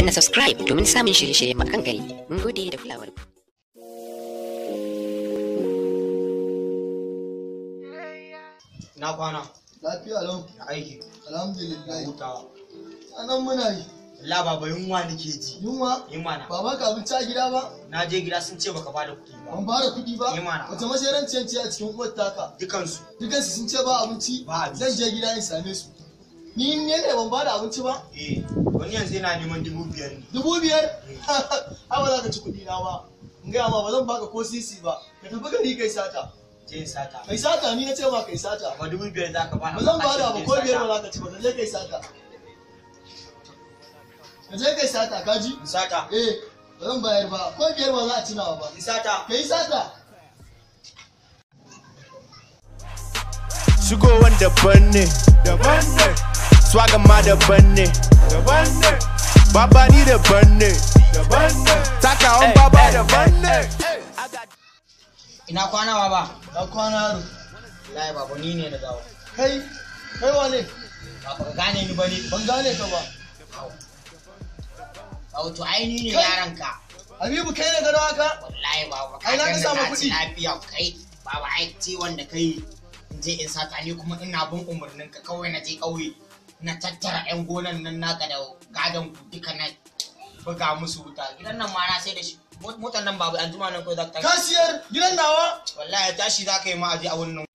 Danna subscribe domin samun shirye-shirye mu akan gari. Mun gode da kulawar ku. Na kwana. Lafiya lau. Ya aiki. Alhamdulillah. Hutawa. Anan muna yi. Allah baba yunwa nake ji. Yunwa? Yunwa na. Ba baka abinci a gida ba? Na je gida sun ce baka bada kuɗi ba. Ban bada kuɗi ba? Yi mana. Wace mashairanciyar ce a cikin uwar taka? Dukansu. Dukansu sun ce ba abinci? Ba abinci. Zan je gida in same su. Ni ne ne ban bada abinci ba? Eh, wani yanzu yana neman 5,000 ne. 5,000? Ai ba za ka ci kuɗi na ba. In gaya ma ba zan baka ko sisi ba. Ka tafi gari kai sata. Je in sata. Kai sata ni na ce ma kai sata. Ba 5,000 za ka bada. Ba zan bada ba ko 5 ba za ka ci ba. Ka je kai sata. Ka je kai sata ka ji? In sata. Eh, ba zan bayar ba. Ko 5 ba za a ci nawa ba. In sata. Kai sata. Shigowan daban ne, daban ne. Swagan ma daban ne, daban ne. Baba ni daban ne, daban ne. Takawan baba daban ne. Ina kwana baba. Na kwana yaro. Wallahi baba ni ne na dawo. Kai, kai wane? Baba ka gane ni bane. Ban gane ka ba. Au to ai ni ne Kai. yaron ka. Habibu kai ne gado haka? Wallahi baba ka Ai, na ka ganni samu na ci kuɗi. lafiya kai. Baba ai ciwon da kai in je in sata ni kuma ina bin umarnin ka kawai na je ƙauye. Na tattara 'yan gonan nan naka da gadon ku duka na buga musu wuta. Gidan nan ma na sai da shi. Motar nan babu an jima nan kawai za ka Ka tashi. siyar gidan nawa? Wallahi tashi za ka yi ma aje a wannan.